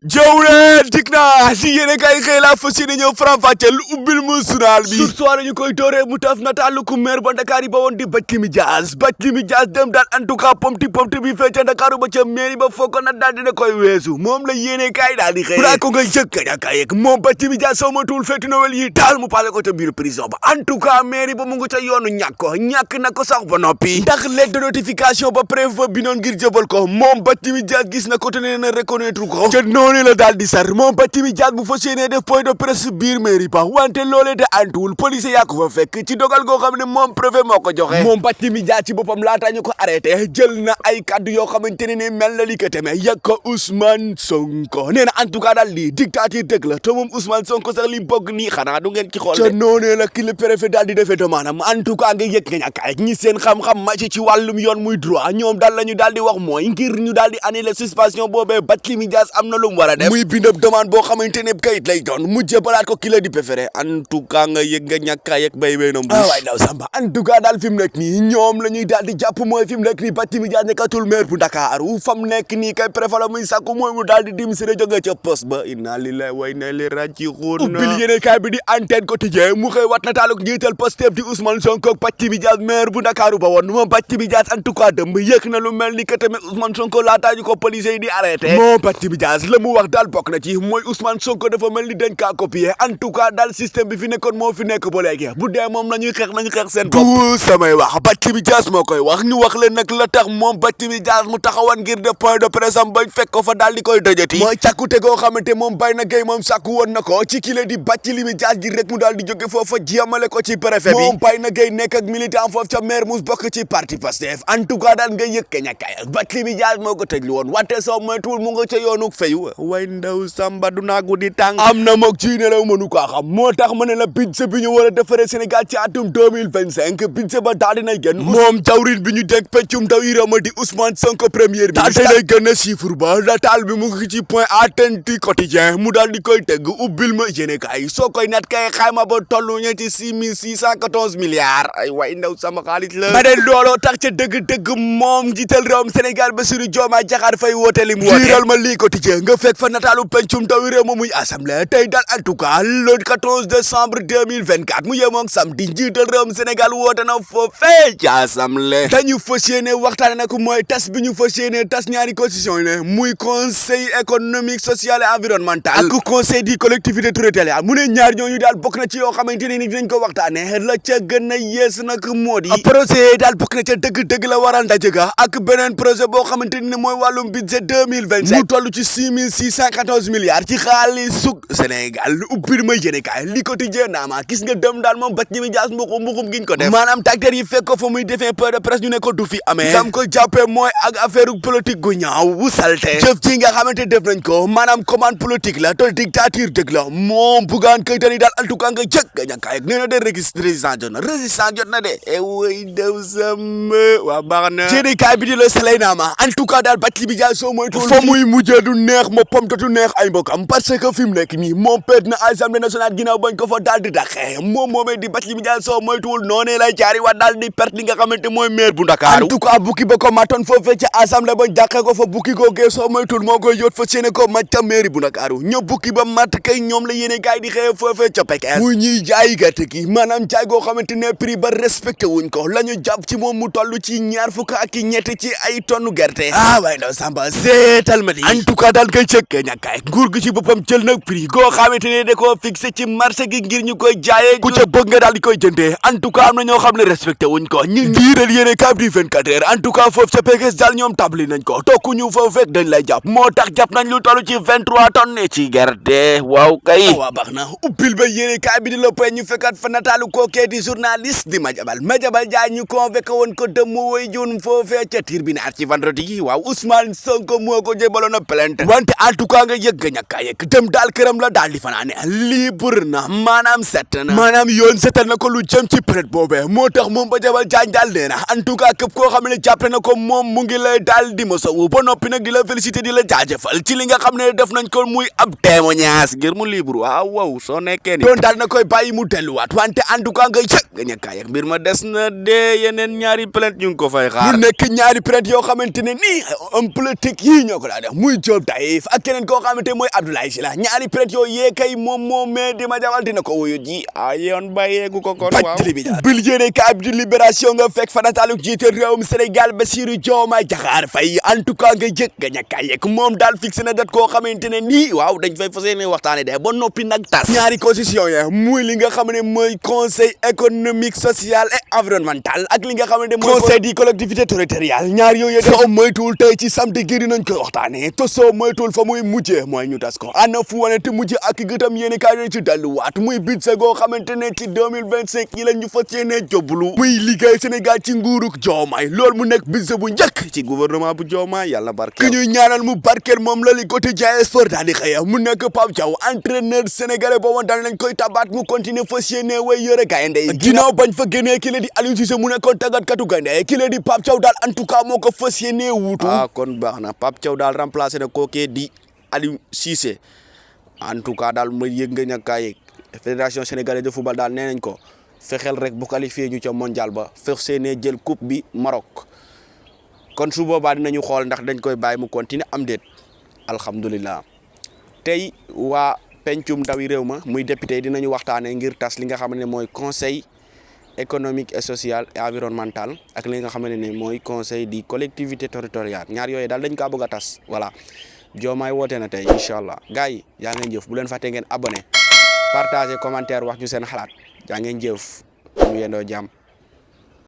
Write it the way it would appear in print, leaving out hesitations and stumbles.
jawleen dig naa si yéene kay xëy laa fas yéene ñëw faram-fàcceel ubbil mu journal bi sursoir ñu koy dooree mu taf nataalu ku maire ba Dakar yi ba woon di Barthélémy Dias dem daal en tout cas pomti bi fee ca Dakar ba ca mairie ba foo ko nag daal dina koy weesu moom la yéene kay daal di xëy ko ngay jëkk ñaka yeg moom Barthélémy Dias soo matul feeti Noël yi daal mu pale ko ca biir prison ba en tout cas mairie ba mu ngi ca yoonu ñàkk na ko sax ba noppi ndax lettre de notification ba préfet ba binoon ngir jëbal ko moom Barthélémy Dias gis na ko te nee na reconnaître ko noonu la daal di sar moom Barthélémy Dias bu fas yéenee def point de presse biir mairie ba wante loolee de antuwul police yaa ko fa fekk ci dogal goo xam ne moom préfet moo ko joxe moom Barthélémy Dias ci boppam laataa ñu ko arrêté jël na ay kaddu yoo xamante ne ni mel na li ko teme yàgg ko Ousmane Sonko nee na en tout cas daal lii dictature dëgg la te moom Ousmane Sonko sax li bëgg nii xanaa du ngeen ci xool ca noonee la ki le préfet daal di defee demandam en tout cas nga yëg nga ñàkkaay ñi seen xam-xam màcc ci wàllum yoon muy droit ñoom daal la ñu daal di wax mooy ngir ñu daal di annuler suspension boobee Barthélémy Dias am na lu mu war a def muy bindab demande boo xamante ne kayit lay doon mu jëbalaat ko ki la di préféré en tout cas nga yëg nga ñàkkaa yëg bay wéy na mbuus waay daw samba en tout cas daal fi mu nekk nii ñoom la ñuy daal di jàpp mooy fi mu nekk nii Barthélémy Dias nekkatul maire bu Ndakaaru fa mu nekk nii kay préfet la muy sàkku mooy mu daal di démissionné jóge ca poste ba inna lillahi wa inna ilayhi raji'un ubbil yéene kaay bi di antenne quotidien mu xëy wat nataaluk njiital Pastef di Ousmane Sonko ak Barthélémy Dias maire bu Ndakaaru ba woon moom Barthélémy Dias en tout cas dëmb yëg na lu mel ni que tamit Ousmane Sonko laataa ñu ko police yi di arrêté moom Barthélémy Dias la mu wax daal bokk na ci mooy Ousmane Sonko dafa mel ni dañ kaa copier en tout cas daal système bi fi nekkoon moo fi nekk ba léegi bu dee moom nañu xeex seen bopp tout samay wax Barthélémy Dias moo koy wax ñu wax leen nag la tax moom Barthélémy Dias mu taxawan ngir def point de presse am bañ fekk ko fa daal di koy dëjati mooy càkkute goo xamante moom bay na gay moom sàkku woon na ko ci kile di Barthélémy Dias gi rek mu daal di jóge foofa jéemale ko ci préfet bi moom bay na gay nekk ak militant foofu ca maire mus bokk ci parti Pastef en tout cas daal nga yëg ka ñàkkaay Barthélémy Dias moo ko tëj lu woon wante soo moytuwul mu nga ca yoonu fayu way ndaw samba du naagu di tàng am na mook ci nelaw mënu kaa xam moo tax ma ne la budget bi ñu war a defaree Sénégal ci atum 2025 budget ba daal dinay gën moom jawrin bi ñu dégg peccum ndaw yi réew ma di Ousmane Sonko premier bi tey lay gën a chiffre ba nataal bi mu ngi ci point attenti quotidien mu daal di koy tegg ubbil ma yéene kaay soo koy nat kay xayma ba tollu ñe ci 6,614 milliards ay way ndaw sama xaalis la ma de looloo tax ca dëgg-dëgg moom njiital réewum Sénégal Bassirou Diomaye Diakhar Faye woote li mu woote liiral ma lii quotidien nga fekk fa nataalu pencum ndaw yi réew ma muy assemblée tey daal en tout cas le 14 décembre 2024 mu yemoog samedi njiital réewum Sénégal woote na foofee ci assemblée dañu fas yéene waxtaane nag mooy tas bi ñu fas yéene tas ñaari constitution yi ne muy conseil économique social et environnemental ak conseil des collectivités territoriales mu ne ñaar ñooñu daal bokk na ci yoo xamante ne ni dinañ ko waxtaane la ca gën a yees nag moo di projet daal bokk na ca dëgg-dëgg la waral ndaje ga ak beneen projet boo xamante ni mooy wàllum budget 2025 mu toll ci 6,614 milliards ci xaalisug Sénégal ubbil ma yéene kaay li quotidien naama gis nga dem daal moom Barthélémy Dias mbuxum giñ ko def maanaam tàggat yi fekk ko fa muy defee point de presse ñu ne ko du fi amee sam ko jàppee mooy ak affaire politique gu ñaaw bu salte jëf ji nga xamante def nañ ko maanaam commande politique la te dictature dëgg la moom Bougane Gueye Dany daal en tout cas nga jëkk nga ñàkkaay nee na de résistance jot na de way dew sam waa baax na yéene kaay bi di la salay naama en tout cas daal Barthélémy Dias soo moytuwul fa muy mujjee du neex ma pom du neex ay mbokam parce que fi mu nekk nii moom perte na Assemblée nationale ginnaaw bañ ko fa daal di dàqee moom moomee di Barthélémy Dias soo moytuwul noonee lay jaari waat daal di perte li nga xamante mooy maire bu Ndakaaru en tout cas bukki ba ko matoon foofee ca Assemblée bañ dàqee ko fa bukki googee soo moytuwul moo koy yóot fa séene ko mat ca mairie bu Ndakaaru ñëw bukki ba mat kay ñoom la yéene gaay di xëye foofee ca Pekes muy ñuy jaay gerte gi maanaam jaay goo xamante ne prix ba respecté wuñ ko la ñu jàpp ci moom mu toll ci ñaar fukk ak ñett ci ay tonnu gerte waaye ndaw samba seetal ma di en tout cas daal koy cëkk ñàkkaay nguur gi ci boppam jël nag prix goo xamante ne da koo fixé ci marché gi ngir ñu koy jaayee ku ca bëgg nga daal di koy jëndee en tout cas am na ñoo xam ne respecté wuñ ko ñu ndiiral yéene kaay bi 24 heures en tout cas foofu ca Pekes daal ñoom tabli nañ ko tokku ñu foofu fekk dañ lay jàpp moo tax jàpp nañ lu toll ci 23 tonnes ci gerte waaw kay waa baax na ubbil ba yéene kaay bi di la ñu fekkat fa nataalu kookee di journaliste di Madiambal Diagne ñu convoqué woon ko dem mu woy jun foofee ca tribunal ci vendredi gi waaw Ousmane Sonko moo ko jébaloon a plainte wante en tout cas nga yëg nga ñàkkaa yëg dem daal këram la daal di fanaane libre na maanaam set na maanaam yoon setal na ko lu jëm ci plainte boobee moo tax moom Madiambal Diagne daal nee na en tout cas képp koo xam ne jàppale na ko moom mu ngi lay daal di mosawu ba noppi nag di la féliciter di la jaajëfal ci li nga xam ne def nañ ko muy ab témoignage ngir mu libre waaw soo nekkee ni doon daal na koy bàyyi mu delluwaat wante en tout cas nga yëg nga ñàkkaa yëg mbir ma des na dee yeneen ñaari plainte ñu ngi ko fay xaar mu nekk ñaari plainte yoo xamante ne nii homme politique yii ñoo ko daa def muy Diop Taïf ak keneen koo xamante mooy Abdoulaye Sylla ñaari prête yooyu yee kay moom mais di ma jamal dina ko wuyu ji yoon bàyyeegu ko kon waaw bil yéene ka ab di libération nga fekk fa nataalu jiite réewum Sénégal Bassirou Diomaye Diakhar Faye en tout cas nga jëkk nga ñàkkaa yegg moom daal fixé na date koo xamante ne nii waaw dañ fay fas yéene waxtaane de ba noppi nag tas ñaari constitution ya muy li nga xam ne mooy conseil économique social et environnemental ak li nga xam ne mooy conseil des collectivités territoriales ñaar yooyu soo moytuwul tey ci samedi gi dinañ koy waxtaane te soo moytuwul fa muy mujjee mooy ñu tas ko ana fu wane te mujj ak gëtam yéene kaay ci delluwaat muy budget goo xamante ne ci 2025 yi la ñu fas yéene joblu muy liggéey Sénégal ci nguuruk Diomaye loolu mu nekk budget bu njëkk ci gouvernement bu Diomaye yàlla barkeel ki ñuy ñaanal mu barkeel moom la li quotidien sport daal di xëya mu nekk Pape Thiaw entraîneur sénégalais boobu daal nañ koy tabaat mu continuer fas yéene way yore gaynde ginnaaw bañ fa génnee ki la di Aliou Cissé mu nekkoon tàggatkatu gaynde ki la di Pape Thiaw daal en tout cas moo ko fas yéene wuutu kon baax na Pape Thiaw daal remplacé na kookee di Aliou Cissé en tout cas daal ma yëg nga ñàkkaa yëg fédération sénégalaise de football daal nee nañ ko fexeel rek bu qualifié ñu ca mondial ba fex seenee jël coupe bi Maroc kon su boobaa dinañu xool ndax dañ koy bàyyi mu continuer am déet alhamdulilah tey waa pencum ndawi réew ma muy député dinañu waxtaanee ngir tas li nga xam ne mooy conseil économique et social et environnemental ak li nga xam ne mooy conseil di collectivité territoriale ñaar yooyu daal dañ kaa bëgg a tas voilà Diomaye woote na tey incha allah gars yi yaa ngeen jëf bu leen fàtte ngeen abonné partager commentaire wax ñu seen xalaat yaa ngeen jëf mu yendoo jàmm